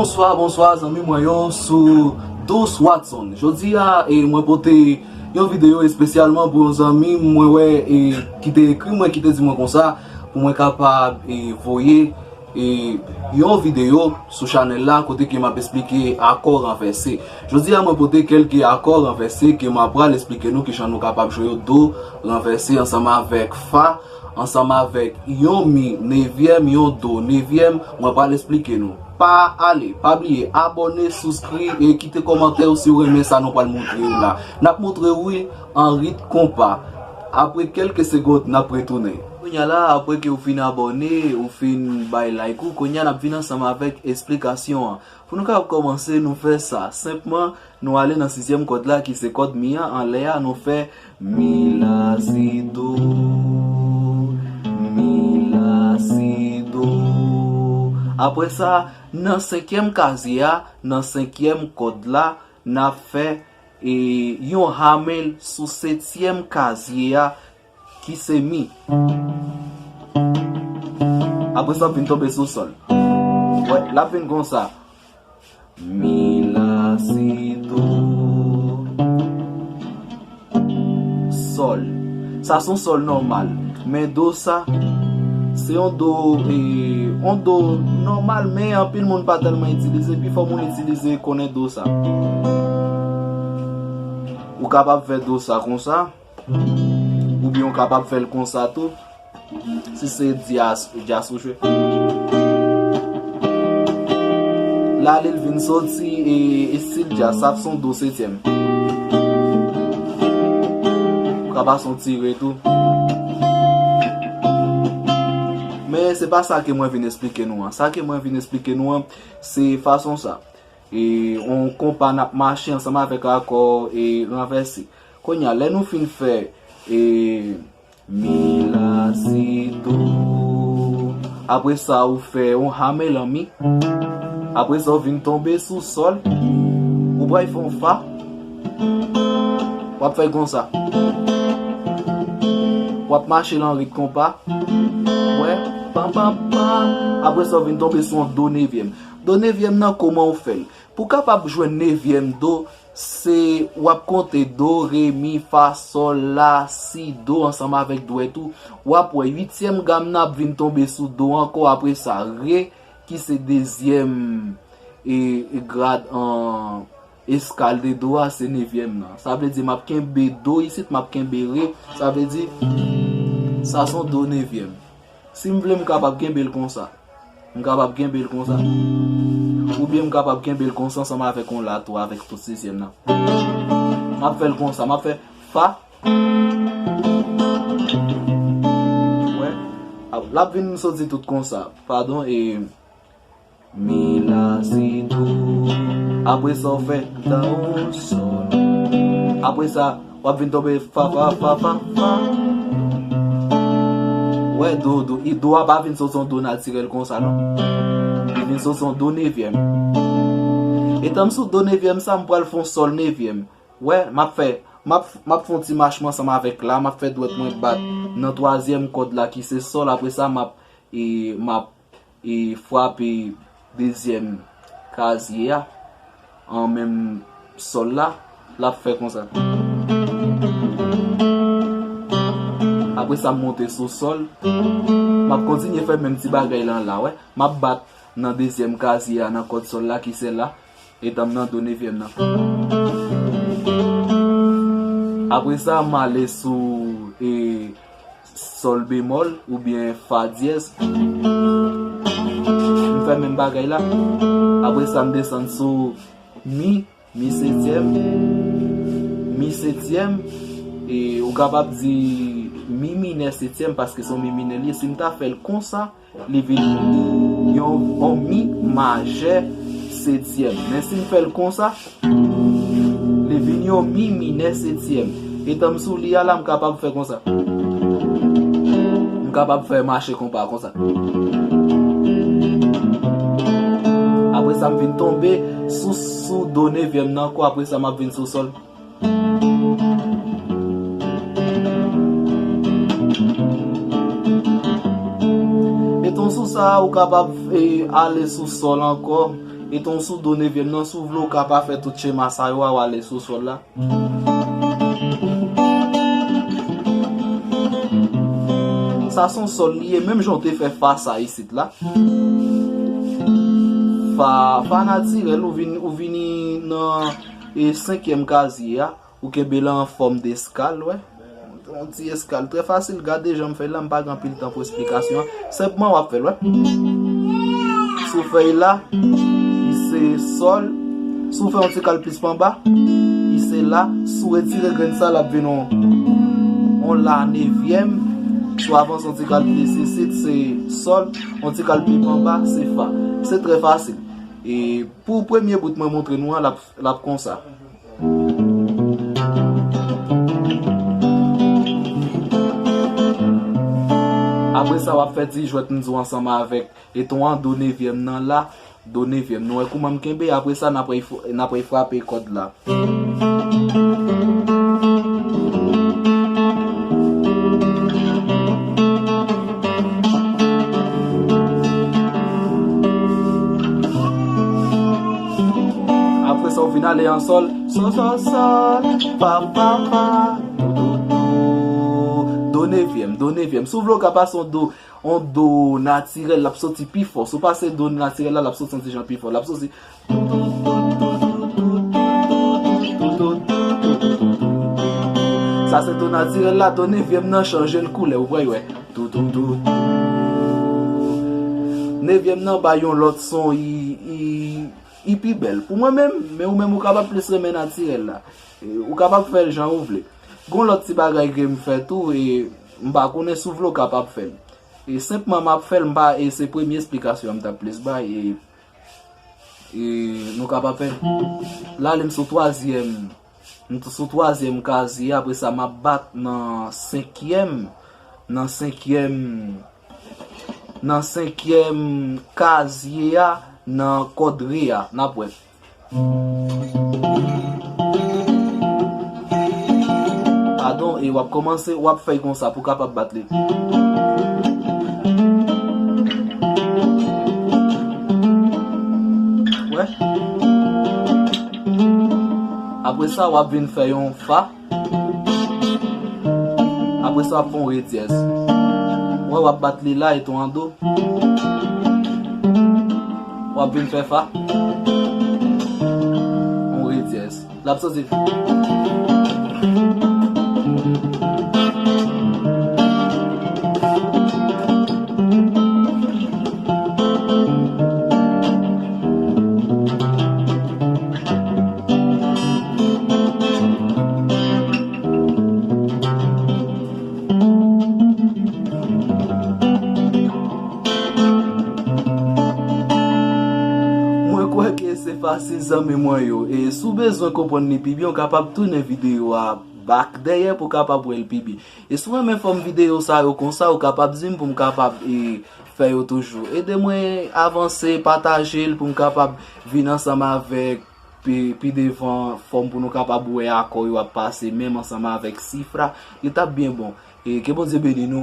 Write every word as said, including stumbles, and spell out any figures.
Bonswa, bonswa, zanmi mwen yo sou Douce Watson. Jodi a, e, mwen pote yon videyo espesyalman pou yon zanmi mwen wè, e, ki te ekri mwen, ki te di mwen konsa, pou mwen kapab, e, voye, e, yon videyo sou chanèl la kote ke m ap esplike akò ranvèse. Jodi a, mwen pote kèlke akò ranvèse ke m ap pral esplike nou kijan nou kapab jwe yo, do ranvèse ansanm avèk fa, ansanm avèk yon mi nevyèm, yon do nevyèm, mwen pral esplike nou. Pa ale, pa bliye abòne, souskri e kite kòmantè w si w renmen sa nou pral montre w la. N ap montre w, wi, an rit konpa. Apre kèlke segonn, n ap retounen. Kounye a la, apre ke w fin abòne, ou fin bay like ou, kounye a n ap vin ansanm avèk esplikasyon an. Pou nou kapab kòmanse, nou fè sa senpman, nou ale nan sizyèm kòd la ki se kòd mi an, anlè a, nou fè mi, la, si, do, mi, la, si, do. Apre sa, nan senkyèm kazye a, nan senkyèm kòd la, n ap fè, e, yon hamel sou setyèm kazye a, ki se mi. Apre sa, w ap vin tonbe sou sòl. Wè, l ap vin konsa. Mi, la, si, do, sòl. Sa se yon sòl nòmal. Men do sa, se yon do, e, yon do nòmal, men anpil moun pa tèlman itilize. Pifò moun itilize konnen do sa. Ou kapab fè do sa konsa. Oubyen ou kapab fè l konsa tou. Si se dyaz, dyaz ou jwe. La, li vin soti, e, estil dyaz, sa se yon do setyèm. Ou ka pase yon ti re tou. Men se pa sa ke mwen vin esplike nou an. Sa ke mwen vin esplike nou an, se fason sa. E, yon konpa n ap mache ansanm avèk akò, e, ranvèse. Kounye a, lè nou fin fè, e, mi, la, si, do, apre sa, ou fè yon hamel an mi. Apre sa, ou vin tonbe sou sòl. Ou pral fè yon fa. W ap fè l konsa. W ap mache l an rit konpa. Wè, pam, pam, pam. Apre sa, ou vin tonbe sou yon do nevyèm. Do nevyèm nan, kòman ou fè l? Pou w kapab jwenn nevyèm do, se w ap konte do, re, mi, fa, sòl, la, si, do ansanm avèk dwèt ou. W ap wè uityèm gam nan ap vin tonbe sou do ankò, apre sa, re, ki se dezyèm, e, e grad an eskal de do a, se nevyèm nan. Sa vle di m ap kenbe do isit, m ap kenbe re, sa vle di sa se yon do nevyèm. Si m vle, m kapab kenbe l konsa. M kapab kenbe l konsa. Oubyen m kapab kenbe l konsa ansanm avèk yon la tou, avèk tout sizyèm nan. M ap fè l konsa, m ap fè fa. Wè. L ap vin soti tout konsa. Padon, e mi, la, si, do. Apre sa, w fè do, sòl. Apre sa, w ap vin tonbe fa, fa, fa, fa, fa. Wè, do, do. E do a pa vin soti yon do natirèl konsa, non. Li vin soti yon do nevyèm. Etan m sou do nevyèm sa, m pral fè yon sòl nevyèm. Wè, m ap fè, m ap, m ap fè yon ti machman ansanm avèk la, m ap fè dwèt mwen bat nan twazyèm kòd la ki se sòl, apre sa, m ap, e, m ap e frape dezyèm kazye a, an menm sòl la, l ap fè konsa. Apre sa, m monte sou sòl. M ap kontinye fè menm ti bagay lan la, wè. M ap bat nan dezyèm kazye a, nan kòd sòl la, ki se la. Etan m nan do nevyèm nan. Apre sa, m ale sou e, sòl bemòl oubyen fa dyèz. M fè menm bagay la. Apre sa, m desann sou mi, mi setyèm, mi setyèm. E ou kapab di mi minè setyèm paske se yon mi minè li ye. Si m ta fè l konsa, li vin yon, yon mi majè setyèm. Men si m fè l konsa, li vin yon mi minè setyèm. Etan m sou li a la, m kapab fè konsa. M kapab fè mache konpa konsa. Apre sa, m vin tonbe sou, sou do nevyèm nan ankò. Apre sa, m ap vin sou sòl. Etan w sou sa, ou kapab, e, ale sou sòl ankò. Etan w sou do nevyèm nan, si w vle, ou ka pa fè tout chema sa yo a, w ale sou sòl la. Sa se yon sòl li ye, menm jan w te fè fa sa isit la. Fa, fa natirèl, ou vin, ou vini nan, e, senkyèm kazye a. Ou kenbe l an fòm deskal, wè. Yon ti eskal trè fasil. Gade jan m fè l la, m pa gen anpil tan pou esplikasyon an. Senpman, w ap fè l, wè. Sou fèy la, li se sòl. Si w fè yon ti kal plis pa anba, li se la. Si w retire grenn sa, l ap vin yon, yon la nevyèm. Si w avanse yon ti kal plis isit, se sòl. Yon ti kal pi pa anba, se fa. Se trè fasil. E pou premye bout mwen montre nou an, l ap, l ap konsa. Apre sa, w ap fè ti jwèt m di w ansanm avèk eton an, do nevyèm nan la, do nevyèm. Nou wè kouman m kenbe, apre sa, n ap refrape kòd la. Apre sa, w vin ale an sòl. Sòl, sòl, sòl, fa, fa, fa, do, do, do. Do nevyèm, do nevyèm. Si w vle, w ka pase yon do, yon do natirèl, l ap soti pi fò. Si w pase do natirèl la, l ap soti yon ti jan pi fò. L ap soti. Sa se do natirèl la, do nevyèm nan chanje l koulè, ou pral wè. Tou, tou, tou, tou. Nevyèm nan bay yon lòt son, i, i, i pi bèl. Pou mwen menm, men ou menm ou kapab plis renmen natirèl la. E, ou kapab fè l jan ou vle. Gon lòt ti bagay ke m fè tou, e m pa konnen si w vle w kapab fè l. E senpman m ap fè l, m pa, e se premye esplikasyon an m t ap plis bay, e, e nou kapab fè l. La, li m sou twazyèm. M t-, sou twazyèm kazye, apre sa m ap bat nan senkyèm, nan senkyèm, nan senkyèm kazye a, nan kòd re a, n ap wè. Padon, e w ap kòmanse, w ap fè l konsa pou w kapab bat li. Wè. Apre sa, w ap vin fè yon fa. Apre sa, w ap fè yon re dyèz. Wè, w ap bat li la, eton an do. W ap vin fè fa. Yon re dyèz. L ap soti. Mwen kwè ke se fasil, zanmi mwen yo. E si w bezwen konprann li pi byen, w kapab tounen videyo a back dèyè pou w kapab wè l pi byen. E si w renmen fòm videyo sa yo konsa, ou kapab di m pou m kapab, e, fè yo toujou. Ede mwen avanse, pataje l pou m kapab vin ansanm avèk pi, pi devan fòm pou nou kapab wè akò yo ap pase menm ansanm avèk sif la. Li t ap byen bon. E ke Bondye beni nou.